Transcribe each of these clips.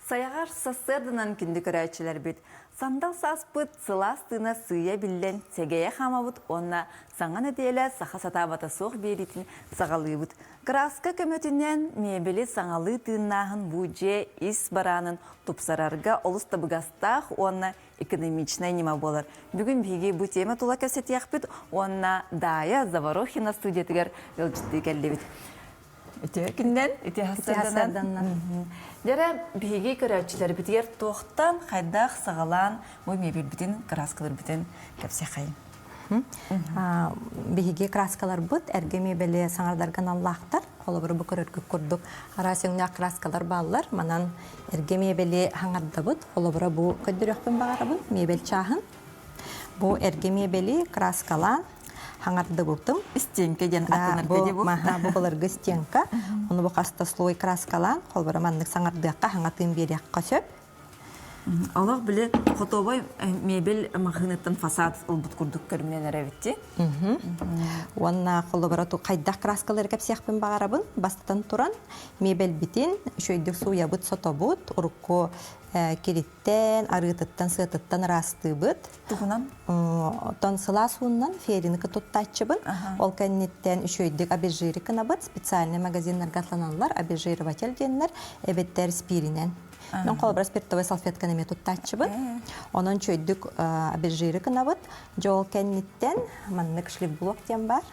Сайаҕар сарсыарданан күндү көрөөччүлэрбит, сандал сааспыт сылаас тыына сыыйа биллэн сэгэйэ хаамабыт уонна саҥа нэдиэлэ саха сатаабата суох биэриитин саҕалыыбыт. Кырааска көмөтүнэн миэбэли саҥалыы тыыннааһын бу дьиэ ис бараанын тупсарарга олус табыгастаах уонна экономичнай ньыма буолар. Бүгүн биһиги бу тиэмэ тула кэпсэтиэхпит уонна Даайа Заворохина студиятыгар ыалдьыттыы кэллибит. Үтүө күннэн, үтүө сарсыарданан. Дьэрэ, биһиги көрөөччүлэрбитигэр туохтан, хайдах саҕалаан бу мебельбитин, краскаларбытын кэпсиэхэйин. Биһиги краскаларбыт эргэ мебели саҥардарга аналлаахтар. Холобур, бу көрөргүт курдук араас өҥнөөх краскалар бааллар. Манан эргэ мебели хаҥардабыт. Холобура, бу көрдөрүөхпүн баҕарабын мебель чааһын. Бу эргэ мебели краскалаан хаҥардыбытым. Стенка диэн атынарга дии бу. Бу былыргы стенка. Ону бу хаста слой краскалаан, холобура маннык саҥардыахха, хаҥатыын биэриэххэ сөп. Олох били хотуобай мебель маҕаһыыныттан фасад ылбыт курдук көрүҥнэн эрэбитти. Уонна холобура хайдах краскалары кэпсиэхпин баҕарабын. Бастатан туран мебельбитин үчүгэйдик сууйабыт, сотобут, урукку кириттэн, арыытыттан, сыатыттан ыраастыыбыт. Тугунан? Оттон сылаас ууннан феринка туттааччыбын. Ол кэнниттэн үчүгэйдик обезжирик гынабыт. Специальный магазиннарга атланаллар, обезжириватель диэннэр, эбэтэр спиринэн. Мен холобура спиртовой салфетканы эмиэ туттааччыбын. Онон үчүгэйдик обезжирик гынабыт. Дьэ ол кэнниттэн маннык шлифблок диэн бар.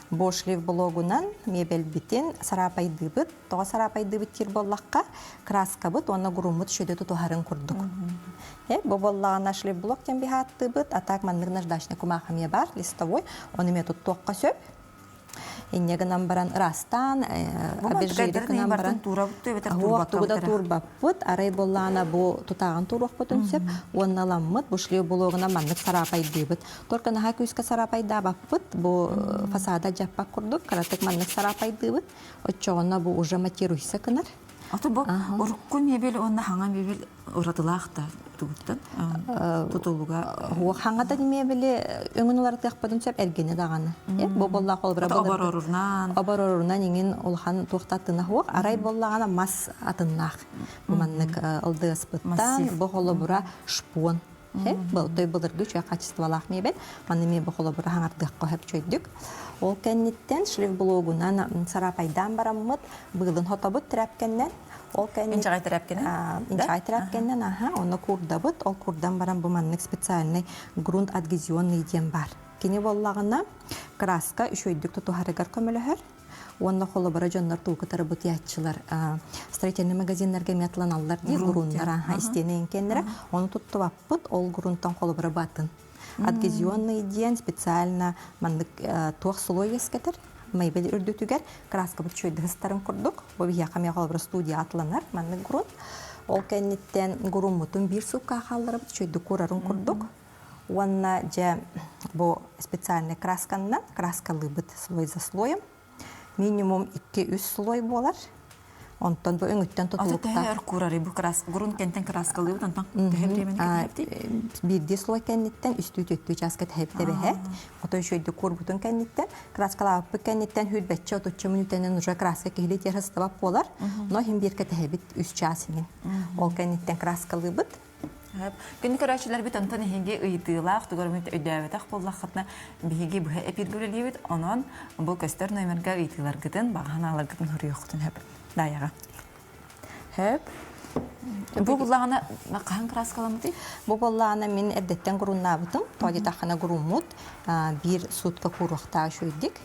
Бу шлифблогунан мебельбитин сараапайдыыбыт. Тоҕо сараапайдыыбыт диир буоллахха, краскабыт уонна груммут үчүгэйдик тутуһарын курдук. Бу буоллаҕына шлифблок диэн биһааттыыбыт, а так маннык наждачный кумаах эмиэ баар, листовой, ону эмиэ туттуохха сөп. Инньэ гынан баран ыраастаан, обезжирик гынан баран тугу да туурбаппыт, арай буоллаҕына бу тутааҕын туруохпутун сөп уонна ламмыт бу шлиф блогунан маннык сараапайдыыбыт. Только наһаа күүскэ сараапайдаабаппыт, бу фасада дьаппак курдук кыратык маннык сараапайдыыбыт. Оччоҕуна бу уже матируйса гынар. Ото бу урукку мебель уонна хаҥа мебель уратылаах да тугуттан тутулуга хаҥата мебели өҥүн уларытыахпытын сөп эргини даҕаны. Бу буоллаах холобура оборорунан оборорунан иҥин улахан туохтаттына хуох арай буоллаҕына мас атыннаах. Бу маннык ылдыаспыттан бу холобура шпон Той былыргы үчүгэй качестволаах мебель. Манна эмиэ бу холобура хаҥардыахха сөп үчүгэйдик. Ол кэнниттэн шлифблогунан сарапайдаан бараммыт быылын хотобут тряпкэннэн. Ол кэнниттэн Инчэҕэй тряпкэнэн? Инчэҕэй тряпкэннэн, аха, онно куурдабыт. Ол куурдан баран бу маннык специальный грунт адгезионный диэн баар. Кини буоллаҕына краска үчүгэйдик тутуһарыгар көмөлөһөр. Уонна холобура дьоннор туу кытары бутуйааччылар строительный магазиннарга эмиэ атланаллар дии груннара истиэнэ иҥкэннэрэ ону туттубаппыт ол грунтан холобура батын адгезионный диэн специально маннык туох слой үөскэтэр мебель үрдүтүгэр краскабыт үчүгэйдик курдук бу биһиэхэ эмиэ холобура студия атланар маннык грунт ол кэнниттэн груммутун биир суукка хаалларабыт үчүгэйдик куурарын курдук Уонна дьэ бу специальный красканнан краскалыыбыт слой за слоем. Минимум 2-3 слой буолар. Онтон бу өҥүттэн тутулуктаах. Төһө өр куурарый бу крас грунт кэнтэн краскалыыбыт онтон төһө времени кэтэһэбитий? Биирдии слой кэнниттэн үстүү-түөртүү чааска тэһэбит эбэһээт. Отой үчүгэйдик куурбутун кэнниттэн краскалаабыппыт кэнниттэн сүүрбэччэ отучча мүнүүтэнэн уже краска киһилии тиэрэ буолар. Но иһин биир кэтэһэбит үс чаас иҥин. Ол кэнниттэн краскалыыбыт. Күнү көрөөччүлэрбит онтон эһиги ыйытыылаах тугу эрэ өйдөөбөтөх буоллаххытына биһиги быһа эпииргэ үлэлиибит. Онон бу көстөр номерга ыйытыыларгытын, баҕа санааларгытын суруйуоххутун сөп. Даайаҕа. Сөп. Бу буллаҕына хаһан краскаламмытый? Бу буоллаҕына мин эрдэттэн груннаабытым. Тоҕо диэтэххинэ груммут биир суутка кууруохтаах үчүгэйдик.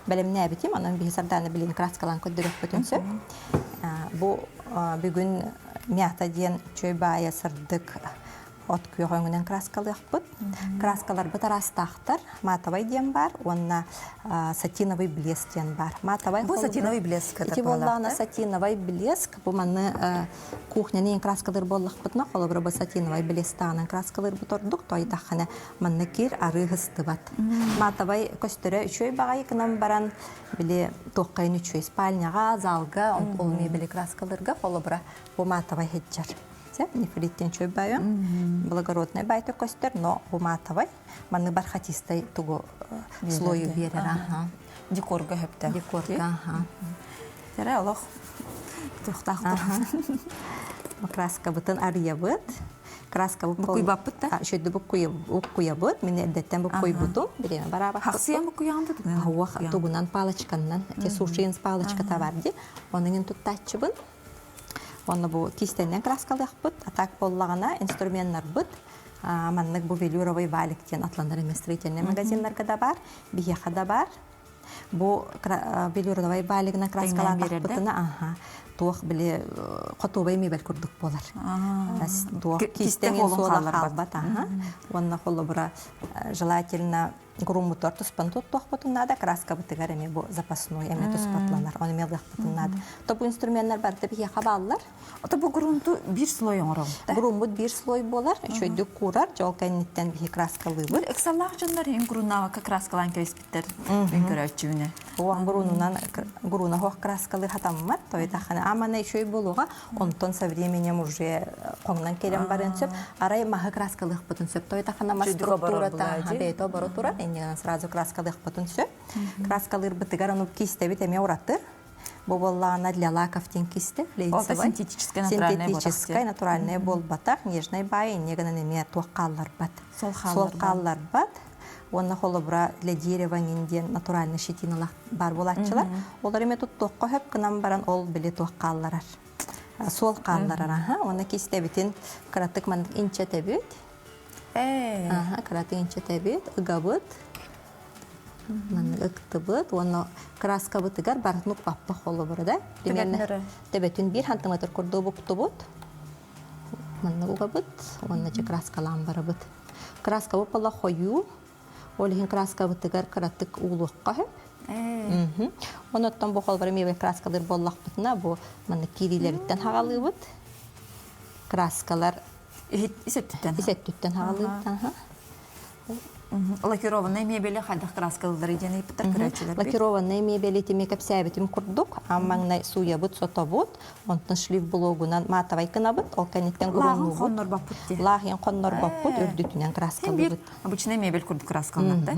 Бэлэмнээбитим. Онон биһи Сардаана билин краскалаан көрдөрүөхпүтүн сөп. Бу бүгүн Мята диэн үчүгэй баайа сырдык от күөх өҥүнэн краскалыахпыт. Краскаларбыт араастаахтар. Матовай диэн баар уонна сатиновый блеск диэн баар. Матовай Бу сатиновый блеск Ити буоллаҕына сатиновый блеск бу маны кухняны краскалыыр буоллахпытына холобура бу сатиновый блесктааҕынан краскалыырбыт ордук тоойдаххына манна кир арыы сыстыбат. Матовай көстөрө үчүгэй баҕайы гынан баран били туоххайын үчүгэй спальняҕа, залга, ол мебели краскаларга холобура буматовай сылдьар. Нефриттен үчүгэй байым, благородный байта көстөр, но буматовай манны бархатистай тугу слою биэрэр. Декорга хөптө. Декорга, аха. Тэрэ олох туохтаах. Краскабытын арыйабыт. Краскабыт Буккуйбаппыт да? Үчүгэй буккуйабыт. Мин эрдэттэн буккуйбутум. Бириэмэ бараабаппыт. Хахсыйан буккуйаҕын да тугунан? Уох тугунан палочканнан. Те сушиин палочката бар ди. Онуҥин туттааччыбын. Онно бу кистэннэн краскалыахпыт. А так буоллаҕына инструменнарбыт маннык бу велюровый валик диэн атланар эмэ строительный магазиннарга да бар, биһиэхэ да бар. Бу велюровый валигынан краскалаатахпытына, аха, туох били хотуобай мебель курдук буолар. Туох кистэн суола хаалбат, аха. Уонна холобура желательно груммутугар туспан туттуохпутун наада, краскабытыгар эмиэ бу запасной эмиэ туспатланар, оны эмиэ ылыахпытын наада. То бу инструменнар барыта биһиэхэ бааллар. Ото бу грунту биир слой оҥоробут да? Груммут биир слой буолар, үчүгэйдик куурар, дьол кэнниттэн биһи краскалыыбыт. Ыксаллаах дьоннор иһин груннаабакка краскалаан кэбиспиттэр мин көрөөччүбүнэ. Уон грунунан груна хоох краскалыы хатаммат, тойтахана амана үчүгэй буолуоҕа, онтон со временем уже хоҥнон кэлэн барыан сөп. Арай маһы краскалыахпытын сөп. Тойтахана мас структурата бэйэтэ оборо турар, иннинэн сразу краскалыахпытын сөп. Краскалыырбытыгар ону киистэбит эмиэ ураты. Бу буоллаҕына для лаков диэн киистэ флейтовай. Синтетическай натуральная Синтетическай натуральная буолбатах, нежный баай инньэ гынан эмиэ туох хаалларбат. Сол хаалларбат. Уонна холобура для дерева диэн натуральный щетиналах бар буолааччылар. Олор эмиэ туттуохха сөп гынан баран ол били туох хаалларар. Суол хаалларар аха. Уонна кистэбитин кыратык маннык инчэтэбит. Аха, кыратык инчэтэбит, ыгабыт. Маннык ыктыбыт уонна краскабытыгар барытын укпаппа холобура да. Примерно төбөтүн биир сантиметр курдук буктубут. Маннык угабыт уонна дьэ краскалаан барабыт. Краскабыт буолла хойуу. Ол иһин краскабытыгар кыратык уулуохха сөп. Онуттан бу холбор мебель краскалыыр буоллахпытына бу маннык киириилэриттэн хаҕалыыбыт. Краскалар ис өттүттэн ис өттүттэн хаҕалыыбыт. Лакированнай мебели хайдах краскалыылларый диэн ыйыппыттар көрөөччүлэр. Лакированнай мебели тимэ кэпсээбитим курдук, аан маҥнай сууйабыт, сотобут, онтон шлиф блогунан матовай гынабыт, ол кэнниттэн Лааҕын хоннорбоппут дии. Лааҕын хоннорбоппут, үрдүтүнэн краскалыыбыт. Обычный мебель курдук краскаланар да?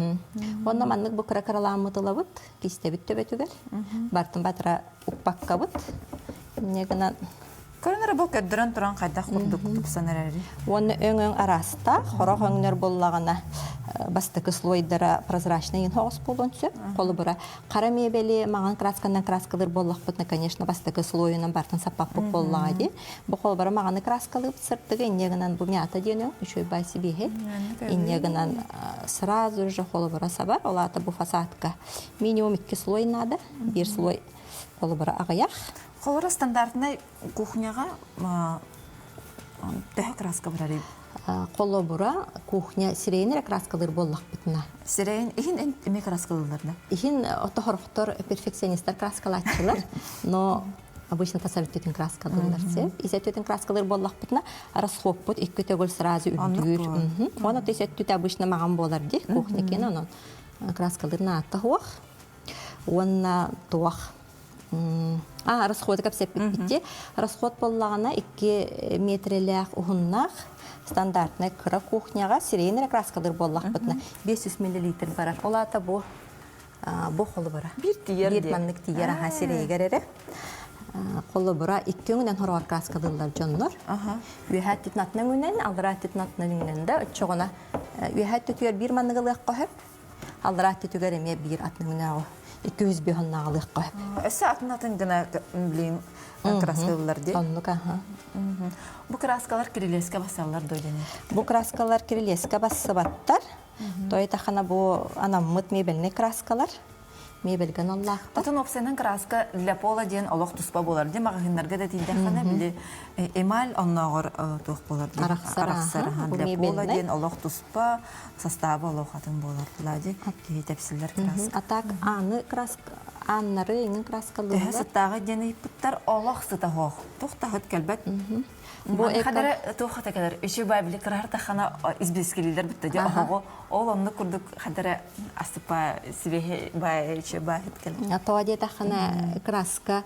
Онно маннык бу кыра-кыралааммыт ылабыт, кистэбит төбөтүгэр. Бартын батыра укпаккабыт. Инньэ гынан Көрөн эрэ бу көрдөрөн туран хайдах курдук тупсан эрэрий? Уонна өҥ-өҥ араастаах, хорох өҥнөр буоллаҕына бастакы слойдара прозрачный соҕус буолуон сөп. Холобура, хара мебели маҥан красканан краскалыыр буоллахпытына, конечно, бастакы слойунан бартын саппаппыт буоллаҕа дии. Бу холобура маҕаны краскалыыбыт сырдыгы инньэ гынан бу мята диэн өҥ үчүгэй бай сибиэһэй. Инньэ гынан сразу же холобура сабар, ол аата бу фасадка минимум икки слой надо, биир слой холобура аҕыйах. Холобура стандартнай кухняҕа төһө краска барарый? Холобура, кухня сирэйин эрэ краскалыыр буоллахпытына. Сирэйин иһин эмиэ краскалыыллар да? Иһин отохорохтор перфекционистар краскалааччылар, но обычно тас өттүтүн краскалыыллар сеп. Ис өттүтүн краскалыыр буоллахпытына, расхоппут икки төгүл сразу үрдүүр. Оны ис өттүтэ обычно маҕан буолар ди кухня киэн онон краскалыыр наатта хуох. Уонна туох А, расходы кэпсэппиппит Расход буоллаҕына 2 метрэлээх уһуннаах стандартнай кыра кухняҕа сирейин эрэ краскалыыр буоллахпытына 500 миллилитр барар. Ол аата бу бу холобура. Биир тиийэр Биир маннык тиийэр аха сирэйигэр эрэ. Холобура икки өҥүнэн хороҕор краскалыыллар дьоннор. Үөһээ өттүтүн атынан өҥүнэн, аллараа өттүтүн атынан өҥүнэн да оччоҕуна үөһээ өттүтүгэр биир маннык ылыахха сөп. Аллараа өттүтүгэр эмиэ биир атын өҥнөөҕү 205 оннааҕылыахха сөп. Өссө атын-атын гына блин краскалар дии. Оннук аха. Бу краскалар кирилиэскэ бассаллар дуо диэн. Бу краскалар кирилиэскэ бассыбаттар. Той тахана бу анаммыт мебельный краскалар. Мебельгэн аллаахтар. Атын опсайынан краска для пола диэн олох туспа буолар дии маҕаһыыннарга да тиийдэххинэ били эмаль оннооҕор туох буолар дии арахсар для пола диэн олох туспа состава олох атын буолар лади киһи тэпсиллэр краска. А так ааны краска ааннары иҥин краскалыыллар. Төһө сыттааҕы диэн ыйыппыттар олох сыта хоох. Туох таһыт кэлбэт. Бу хадара туох хата кэлэр. Үчү бай били кырар тахана избескилилер битте де оһоҕу ол оннук курдук хадара асыпа сибеһи бай үчү бай кэлэр. То диэтэххинэ краска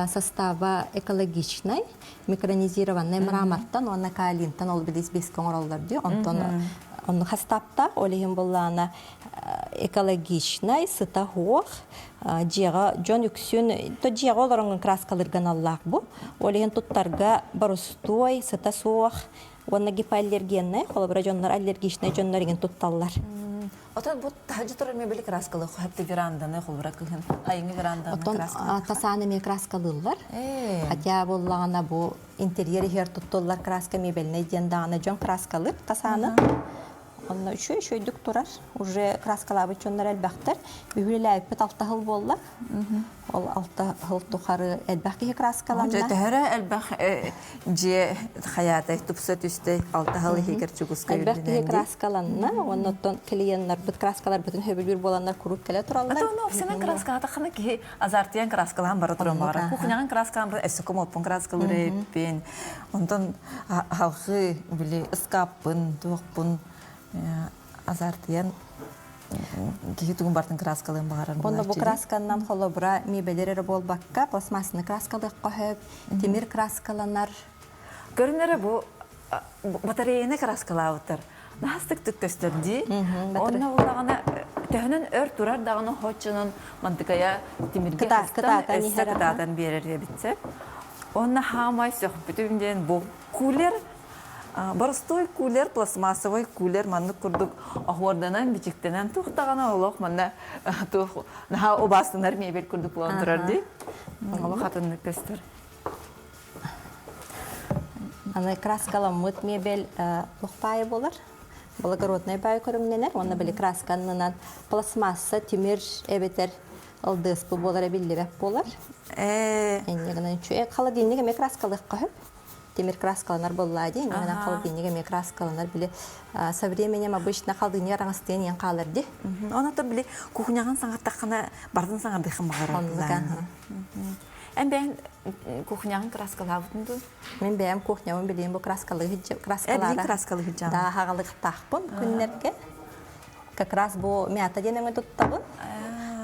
состава экологичнай, микронизированный мрамортан уонна каолинтан ол билис беске оҥороллор дии. Онтон онну хастаптаах, ол иһин буллаана Экологичнай, сыта суох, дьиэҕэ дьон үксүн, то дьиэҕэ олороҥҥун краскалыырга аналлаах бу. Ол иһин туттарга боростуой, сыта суох уонна гипоаллергеннай, холобура дьоннор аллергичнай дьоннор игин тутталлар. Отон бу таһырдьа турар мебели краскалыы хөп веранданы холбура кыһын айыҥы веранданы Оттон краскалыы. Тасаан эмиэ краскалыыллар. Хотя буоллаҕына бу интерьер иһигэр туттуллар краска мебельнай диэн даҕаны дьон краскалыыр тасааны. Онно үчүгэй үчүгэйдик турар. Уже краскалаабыт дьоннор элбэхтэр. Үһүлэлээбиппит 6 сыл буолла. Ол 6 сыл тухары элбэх киһи краскаланна. Төһөрө элбэх дьиэ хайаатай тупса түстэй 6 сыл иһигэр чугуска Элбэх киһи краскаланна. Оннуттан клиеннарбыт краскаларбытын сөбүлүүр буоланнар куруук кэлэ тураллар. Ата ону овсенан краскаатаххына киһи азартыйан краскалаан бара туран баҕара. Кухняҕын краскалаан бара өссө комоппун краскалыыр эбиппин. Онтон халхы били ыскааппын, туохпун азартыйан киһи тугун бартын краскалыан баҕарар. Онно бу красканнан холобура мебелер эрэ буолбакка пластмассаны краскалыахха сөп, тимир краскаланар. Көрүнэрэ бу батареяны краскалаабыттар. Наһастык түк көстөр дии. Онно буллаҕына төһөнөн өр турар даҕаны хоччунан мантыкайа тимиргэ кытаатан өссө кытаатан биэрэр эбитсэ. Онно хаамай сөхпүтүм диэн бу кулер боростуой кулер пластмассовый кулер маннык курдук оһуорданан бичиктэнэн туох даҕаны олох манна туох наһаа убаастанар мебель курдук буолан турар дии. Олох атыннык көстөр. Аны краскаламмыт мебель туох баайы буолар? Благороднай баайы көрүҥнэнэр уонна били красканынан пластмасса, тимир эбэтэр ылдыаспы буолара биллибэт буолар. Инньэ гынан холодильник эмиэ краскалыахха сөп. Тимир краскаланар буоллаа дии. Инньэ гынан холодильник эмиэ краскаланар. Били со временем обычно холодильник араҥастыйан иэн хаалар дии. Онон били кухняҕын саҥартаххына бардын саҥардыаххын баҕарар. Эн бэйэҥ кухняҕын краскалаабытын дуу? Мин бэйэм кухнябын билигин бу краскалыы краскалаара. краскалыы сылдьаҕын. Да, хаҕалыктаахпын күннэргэ. Как раз бу мята диэн өҥө туттабын.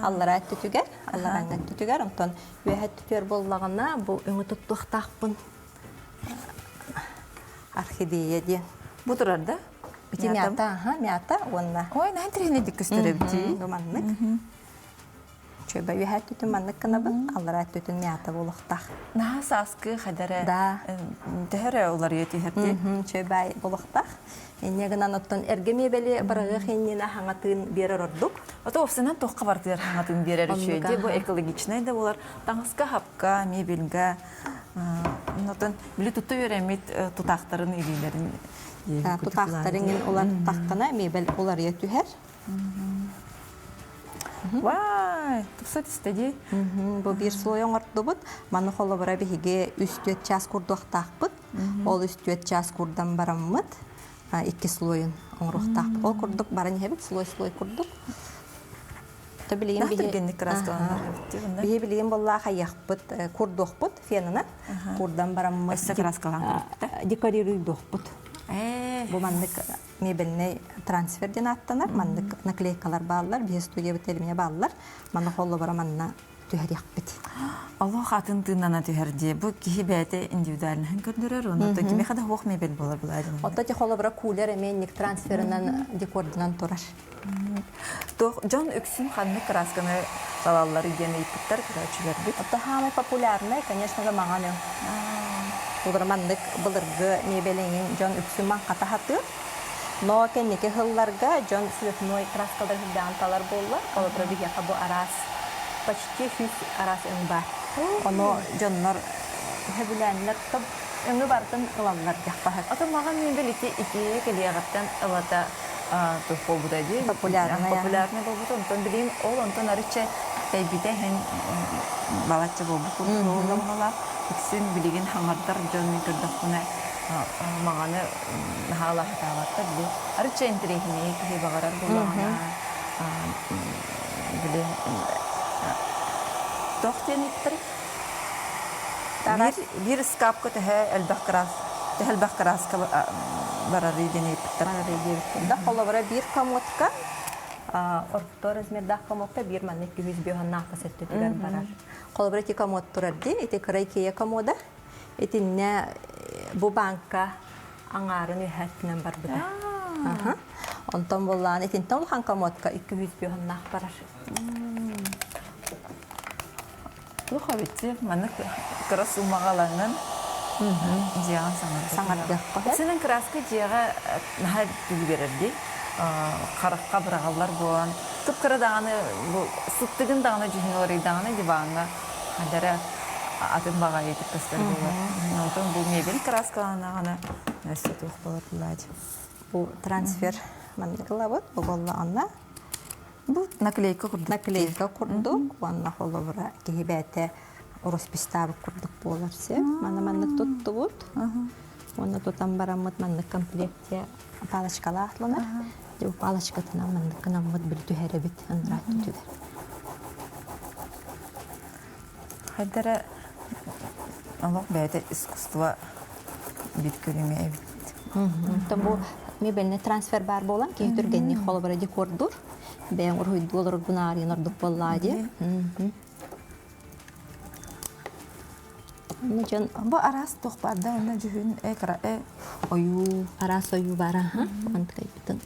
Аллараа өттүтүгэр, алларааҥҥа өттүтүгэр, онтон үөһэ өттүтүгэр буоллаҕына бу өҥө туттуохтаахпын. Орхидея диэн. Бу турар да? Ити мята, аха, мята уонна. Ой, наһаа интэриэһинэйдик көстөр эбит. Бу маннык. Чөбө үөһээ өттүтүн маннык гынабын, аллараа өттүтүн мята буолуохтаах. Наһаа сааскы хадара Да. төһөрө уларыйа түһэр дии. Чөбай буолуохтаах. Инньэ гынан оттон эргэ миэбэли бырагыах иннинэ хаҥатыын биэрэр ордук. Ото овсенан туохха бартыгар хаҥатын биэрэр үчүгэй дии. Бу экологичнай да буолар. Таҥаска, хапка, мебельга. Онтон били тутта үөрэммит тутаахтарын илиилэрин Тутаахтарын уларыттаххына мебель уларыйа түһэр. Вай, тупса түстэ дии. Бу биир слой оҥордубут. Маны холобура биһиги 3-4 час курдуохтаахпыт. Ол 3-4 час курдан бараммыт икки слойун оҥоруохтаахпыт. Ол курдук баран иһэбит, слой-слой курдук. То билигин биһи түргэнник кырааскаланар биһи билигин боллаах айахпыт курдуохпут фенынан курдан бараммыт өссө кырааскалаан декорируйдуохпут. Бу маннык мебельный трансфер диэн ааттанар. Маннык наклейкалар бааллар, биһи студиябыт элимине бааллар. Манна холлоборо манна түһэриэхпит. Олох атын тыыннана түһэр дии. Бу киһи бэйэтэ индивидуальныһын көрдөрөр, уонна кимиэхэ да хуох мебель буолар булаадын. Отто ти холобура кулер эмиэ трансферынан декордунан турар. Туох дьон үксүн ханнык красканы талаллар диэн ыйыппыттар көрөөччүлэрбит. Отто хаамай популярный, конечно же, маҥан өҥ. Былыр маннык былыргы мебелиҥин дьон үксүн маҥхата сатыыр. Но кэнники сылларга дьон цветной краскалар сылдьан талар буолла. Холобура биһиэхэ бу араас почти 100 араас өҥ баар. Ону дьоннор сөбүлээннэр өҥү барытын ылаллар диэххэ Ото маҕан мебель ити ити кэлиэҕиттэн ылата туох буолбута дии популярный популярный буолбута онтон билигин ол онтон арычча тэйбитэ иһин балачча буолбут курдук үксүн билигин хаҥардар дьон мин көрдөхпүнэ маҕаны наһаалаһатаабаттар били арычча интэриэһинэй киһи баҕарар буоллаҕына били туох диэн ыйыттарый биир биир ыскаапка төһө элбэх кыраас төһө элбэх кырааска барарый диэн ыйыппыттар. Барарый диэбиттэр. Да холобура биир комодка орто размердаах комодка биир маннык 205 өттүтүгэр барар. Холобура ити комод турар дии, ити кыра Икея комода. Итиннэ бу банка аҥаарын үһэттинэн барбыта. Онтон буоллаҕына итинтэн улахан комодка 200 быһыннаах барар. Туох эбитти маннык кыра суумаҕа ылаҥҥын дьиэҕин саҥардыахха сөп. Синэн краска дьиэҕэ наһаа түбүгэрэрдий. Харахха быраҕаллар буолан кып-кыра даҕаны бу сыттыгын даҕаны дьүһүн уларыйдаҕына диваҥҥа хадара атын баҕайытык көстөр буолар. Онтон бу мебель краскаланаҕына өссө туох буолар булаадь. Бу трансфер маннык ылабыт. Бу буоллаҕына Бу наклейка курдук. Наклейка курдук уонна холобура киһи бэйэтэ роспистаабыт курдук буолар сир. Маны маннык туттубут. Уонна тутан бараммыт маннык комплекте палочкалаахланар. Дьэ бу палочкатынан маннык гынаммыт били түһэрэбит андраат түтүгэр. Хайдара олох бэйэтэ искусство бит көрүҥэ эбит. Оттон бу мебельный трансфер баар буолан киһи түргэнник холобура декордуур. Бэйэҥ уруһуйдуу олороргун аарыйан ордук буоллаа дии. Дьон Бу араас туох баар да онно дьүһүн э кыра э ойуу араас ойуу баар аха. Мантыкайбытын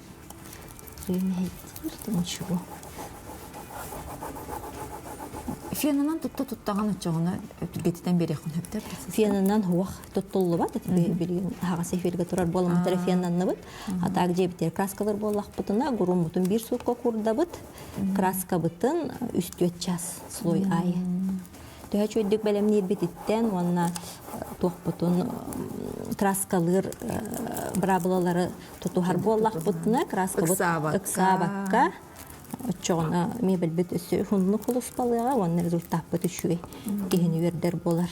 ничего. Фенынан тутта туттаҕын оччоҕуна түргэтитэн биэриэххин сөптөр. Фенынан хуох туттуллубат. Билигин аһаҕас эфиргэ турар буоламмыттара феннанныбыт. А так дьиэбитигэр краскалар буоллахпытына гуруммутун биир суукка куурдабыт. Краскабытын үстүөт час слой аайы. Төһө үчүгэйдик бэлэмниирбититтэн уонна туохпутун краскалыыр быраабылалары тутуһар буоллахпытына краскабыт ыксаабакка оччоҕуна мебельбит өссө уһуннук улуспалыаҕа уонна результаппыт үчүгэй киһини үөрдэр буолар.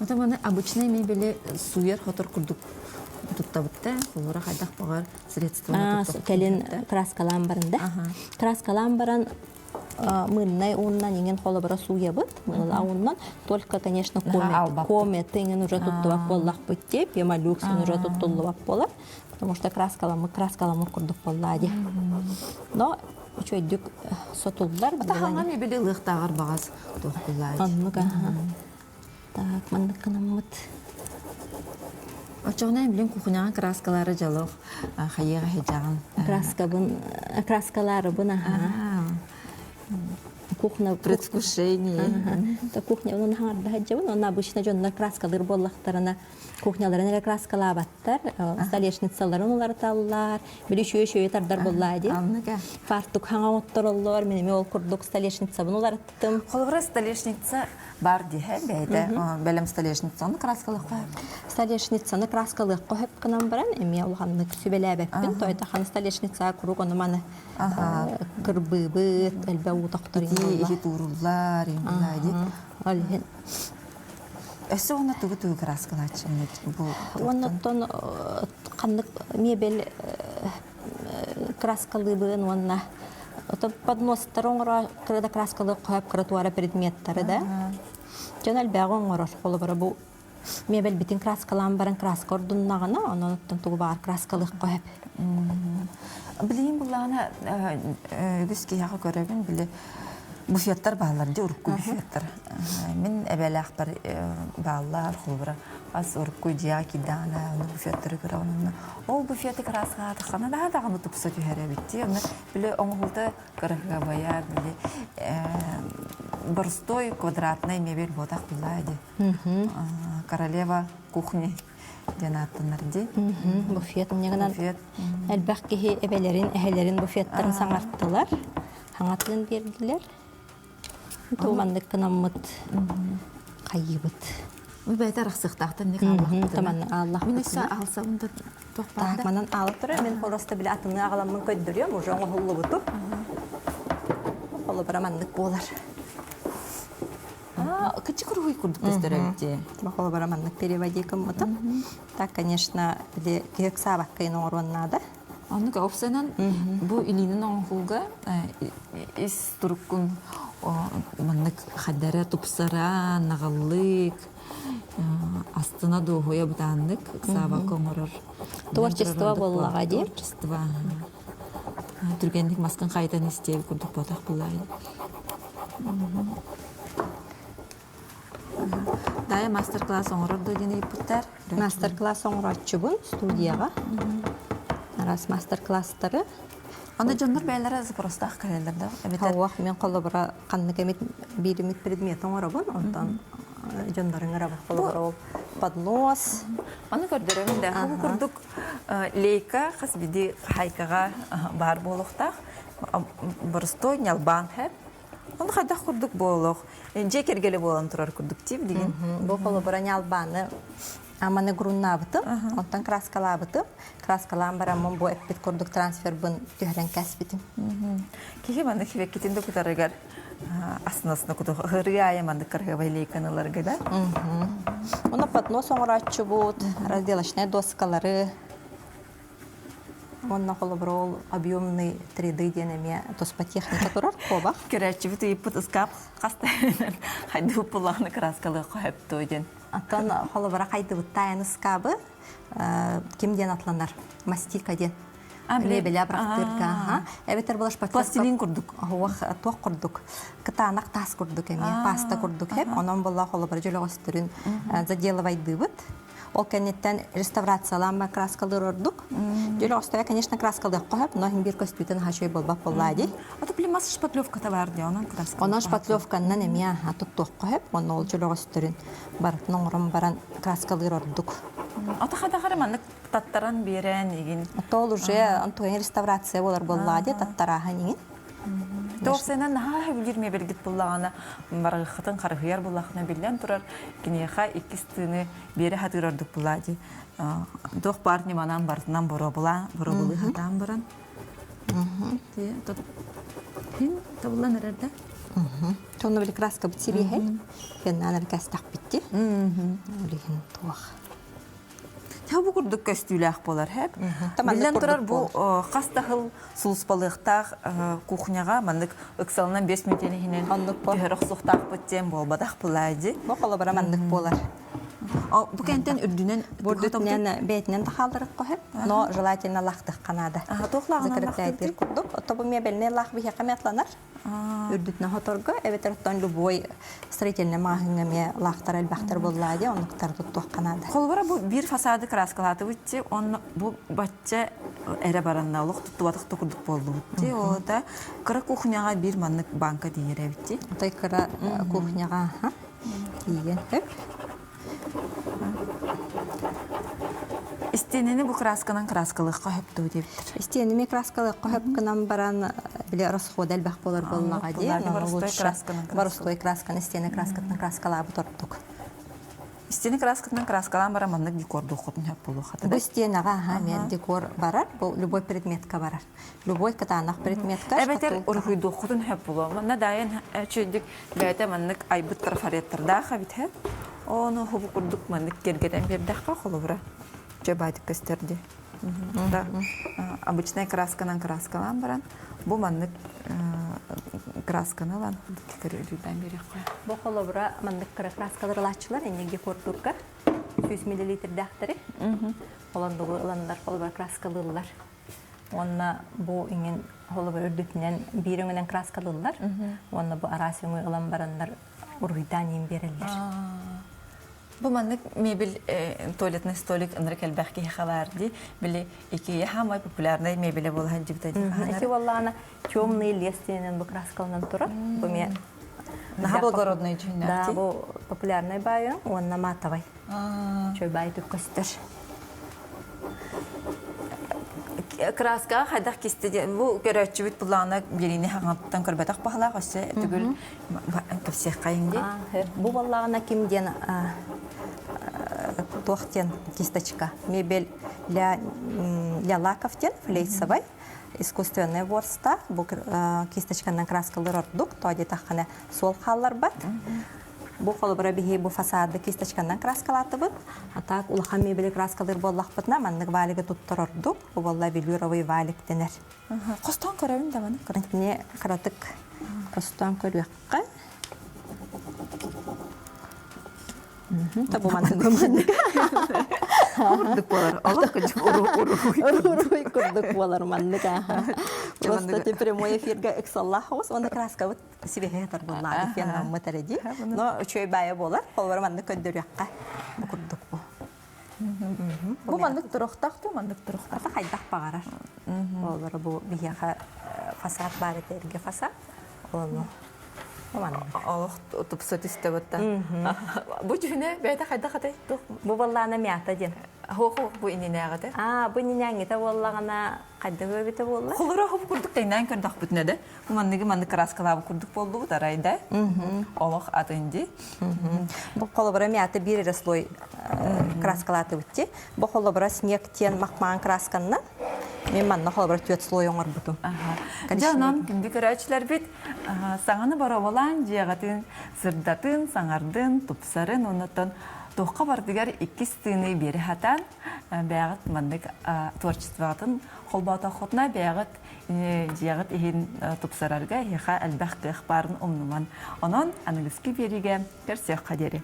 Ото маны обычный мебели сууйар-хотор курдук туттабыт да, холура хайдах баҕар средствоны Кэлин краскалаан баран да. Краскалаан баран мыльнай ууннан иҥин холобура сууйабыт. Мылла ууннан только, конечно, комет иҥин уже туттубат буоллахпыт дии, пемолюкс уже туттуллубат буолар. Потому что краскаламмыт краскаламмыт курдук буоллаа дии. Но үчүгэйдик сотуллар. Ата хаҥа мебели ылыахтааҕар баҕас туох буоллаа. Оннук аха. Так, маннык гынаммыт. Оччоҕуна билин кухняҕа краскалары дьолох хайыаҕа сылдьаҕын? Краскабын, краскаларыбын аха. Кухня предвкушение. Та кухня онон хаҥарда сылдьабын. Онно обычно дьоннор краскалыыр буоллахтарына кухняларын эрэ краскалаабаттар, столешницаларын уларыталлар, били үчүгэй-үчүгэй тардар буоллаа дии. Фартук хаҥа оҥоттороллор, мин эмиэ ол курдук столешницабын уларыттым. Холобура столешница бар диһэ бэйэтэ бэлэм столешницаны краскалыахха Столешницаны краскалыахха сөп гынан баран эмиэ улаханнык сүбэлээбэппин. Тойтахан столешницаҕа куруук ону маны кырбыыбыт, элбэх уу тохтор Ити тууруллар, Ол иһин Өссө уонна тугу-тугу кырааскалааччыҥҥыт бу Уонна оттон ханнык мебель краскалыыбын уонна ото подностары оҥоро кыра да краскалыы хоһоп кыра туара предметтары да дьон элбэҕи оҥорор холобура бу мебельбитин краскалаан баран краска ордуннаҕына онон оттон тугу баҕар краскалыахха сөп Билигин буллаҕына үгүс киһиэхэ көрөбүн били буфеттар бааллар дии урукку буфеттар мин эбэлээхпэр бааллар холобура ас урукку дьиэҕэ киирдэҕинэ ону буфеттары көрөҕүн онно ол буфеты кырааскалаатаххына наһаа даҕаны тупса түһэр эбит дии онно били оҥоһуута кыраһыабайа били боростой квадратный мебель буотах буллаа дии королева кухни диэн ааттанар дии. Буфет инньэ элбэх киһи эбэлэрин, эһэлэрин буфеттарын саҥартылар, хаҥатыан биэрдилэр. Туу маннык гынаммыт хайыыбыт. Бэйэтэ арахсыахтаахтан не хааллахпытына. Ааллахпытына. Мин өссө аалсабын да туох Так, манан аалып турар. Мин просто били атыны аҕаламмын көрдөрүөм, уже оҥоһуллубуту. Холобура маннык буолар. Кычык уруһуй курдук көстөр эбит дии. Холобура маннык переводи гыммытым. Так, конечно, били киһи ыксаабакка оҥоруон наада. Оннук опсанан бу илиинин оҥоһууга ис туруккун маннык хадара тупсара, наҕыллык, астына дуоһуйа бытааннык ыксаабакка оҥорор. Творчество буоллаҕа дии. Творчество. Түргэнник маскын хайытан истиэбит курдук буотах буллаайын. Дайа мастер-класс оҥорор дуо диэн ыйыппыттар. Мастер-класс оҥорооччубун студияҕа. Араас мастер-класстары. Аны дьоннор бэйэлэрэ запростаах кэлэллэр да? Эбэтэр Хауах мен холобура ханнык эмит бииримит предмет оҥоробун, онтон дьоннорун ырабын. Холобура ол поднос. Аны көрдөрөбүн да. Бу курдук лейка хас биди хайкаҕа баар буолуохтаах. Боростой ньалбаан хэп. Ону хайдах курдук буолуох. Дьиэ кэргэлэ буолан турар курдук тип дигин. Бу холобура ньалбааны аманы груннаабытым, онтон краскалаабытым. Краскалаан бараммын бу эппит курдук трансфербын түһэрэн кэспитим. Киһи маннык хибеккитин да кутарыгар астынасына куту ырыа аайы маннык кыргыбай лейканаларга да. Уна поднос оҥорооччубут, разделочнай доскалары, Уонна холобура ол объемный 3D диэн эмиэ туспа техника турар куобах. Көрөөччүбүт ыйыппыт ыскаап хаста хайдыбыт буллаҕына кырааскалыахха сөптөө диэн. Оттон холобура хайдыбыттаайан ыскаабы ким диэн атланар? Мастика диэн. Мебеля бырахтыырга. Эбэтэр была шпаклевка. Пластилин курдук. Уох туох курдук. Кытаанах таас курдук эмиэ, паста курдук хэп. Онон буолла холобура дьөлөҕөстөрүн заделывайдыыбыт. Ол кэнниттэн реставрациялаан краскалыыр ордук. Дьөлөҕөстөрө, конечно, краскалыахха сөп, но иһин биир көстүүтүн хаачый буолбат буоллаа дии. Ото племас шпатлевката бар дии, онон краска. Онон шпатлевканнан эмиэ туттуохха сөп, онно ол дьөлөҕөстөрүн барытын оҥорон баран краскалыыр ордук. Ото хадахары маннык таттаран биэрэн игин. Ото ол уже онтуган реставрация болар буоллаа дии, таттарааһын игин. Тоқсайынан наһаа сөбүлүүр мебелгит буллаҕына барыххытын харыһыйар буллахына биллэн турар киниэхэ иккис тыыны биэрэ сатыыр ордук булаа дии туох баар ньыманан барытынан боруобулаа боруобулуу сатаан баран хин табыллан эрэр да Тонна били краскабыт сибиэһэй феннан эркэстэхпитти улиһин туох Бу курдук көстүүлээх буолар хэп. Биллэн турар бу хас да сыл сулууспалыахтаах кухняҕа маннык ыксалынан 5 мүнүүтэн иһинэн түһэр охсуохтаахпыт диэн буолбатах булаа дии. Бу холобура маннык буолар. Бу кэнтэн үрдүнэн үрдүнэн бэйэтинэн да хаалларыахха сөп, но желательно лахтыахха наада. Туох лааҕынан лахтыыр курдук. Ото бу мебельный лаах биһиэхэ атланар. Үрдүтүнэн хоторго эбэтэр оттон любой строительный маҕаһыыҥҥа эмиэ лаахтар элбэхтэр буоллаа дии, оннуктары туттуохха наада. Холобура бу биир фасады краскалаатыбыт дии, онно бу бачча эрэ баранна олох туттубатах да курдук буоллубут дии. Ол да кыра кухняҕа биир маннык банка тиийэр эбит дии. Отой кыра кухняҕа тиийэн сөп. Истиэнэни бу красканан краскалыахха сөп дуо диэбиттэр. Истиэнэни краскалыахха сөп гынан баран били расхода элбэх буолар буоллаҕа дии. Боростой красканан Боростой красканы истиэнэ краскатынан краскалаабыт ордук. Истиэнэ краскатынан краскалаан баран маннык декордуоххутун сөп буолуохха Бу истиэнэҕэ аха эмиэ декор барар, бу любой предметка барар. Любой кытаанах предметка. Эбэтэр уруһуйдуоххутун сөп буолуо. Манна дайын үчүгдүк бэйэтэ маннык айбыт трафареттардаах эбит һэ. Ону хубу курдук маннык киэргэтэн биэрдэххэ холобура дьэ баайдык көстөр дии. Да, обычнай красканан краскалаан баран бу маннык красканы ылан көрүүрүүдээн биэриэххэ. Бу холобура маннык кыра краскалар ылааччылар энньиги курдукка 100 миллилитрдээхтэри. Олондугу ыланнар холобура краскалыыллар. Уонна бу иҥин холобур үрдүтүнэн биир өҥүнэн краскалыыллар. Уонна бу араас өҥү ылан бараннар уруһуйдаан иин биэрэллэр. Бу маннык мебель туалетный столик ынырык элбэх киһиэхэ баар дии. Били Икея хаамай популярнай мебеле буола сылдьыбыта дии. Ити буоллаҕына темный лес диэнэн бу краскаланан турар. Бу эмиэ Наһаа благородный дьүһүннээх Да, бу популярнай баайы уонна матовай. Чой баай көстөр. Краскаҕа хайдах кисти диэн бу көрөөччүбүт буллаҕына биэриини хаҥаттан көрбөтөх баһылаах өссө түгүл кэпсиэххэйиҥ дии. Бу буоллаҕына ким диэн туох диэн кисточка мебель для для лаков диэн флейцевай искусственный ворста бу кисточканан краскалар ордук то диэтэххинэ суол хаалларбат Бу холобура биһи бу фасады кисточканан краскалаатыбыт. А так улахан мебели краскалыыр буоллахпытына маннык валигы туттар ордук. Бу буолла велюровый валик дэнэр. Хостоон көрөбүн да маны. Итини кыратык хостоон көрүөххэ. Табу маннык маннык. Курдук буолар. Олох кыдьык уруһуй Уруһуй курдук буолар маннык аха. Просто ты прямой эфирга ыксаллаах оҕус уонна краскабыт сибэһэ тарбыллаады феннаммыт эрэ дии. Но үчүгэй баайа буолар. Холобура маннык көрдөрүөххэ. Бу курдук бу. Бу маннык турохтаах дуу, маннык турохтаах? Ата хайдах баҕарар. Олору бу биһиэхэ фасад баар этэ, эргэ фасад. Ону Олох тупса түстэ бытта. Бу дьүһүнэ бэйэтэ хайдах атай? Бу баллаана мята диэн. Хоох бу иннинээҕитэ. Аа, бу иннинээҥҥитэ буоллаҕына хайдах эбитэ буолла? Холоро хоп курдук тэҥнээн көрдөхпүтүнэ да, бу манныгы маннык краскалаабыт курдук буоллубут арай да. Олох атын дии. Бу холобура мята биир эрэ слой краскалаатыбыт дии. Бу холобура снег диэн махмаан красканнан мен манна холобура түөрт слой оҥорбутум. Дьэ, онон күндү көрөөччүлэрбит саҥаны боруобалаан дьиэҕитин сырдатын, саҥардын, тупсарын оннуттан туохха барытыгар иккис тыыны биэри сатаан бэйэҕит маннык творчествоҕытын холбоотоххутуна бэйэҕит дьиэҕит иһин тупсарарга эһиэхэ элбэх кыах баарын умнуман. Онон аныгыскы биэриигэ көрсүөххэ диэри.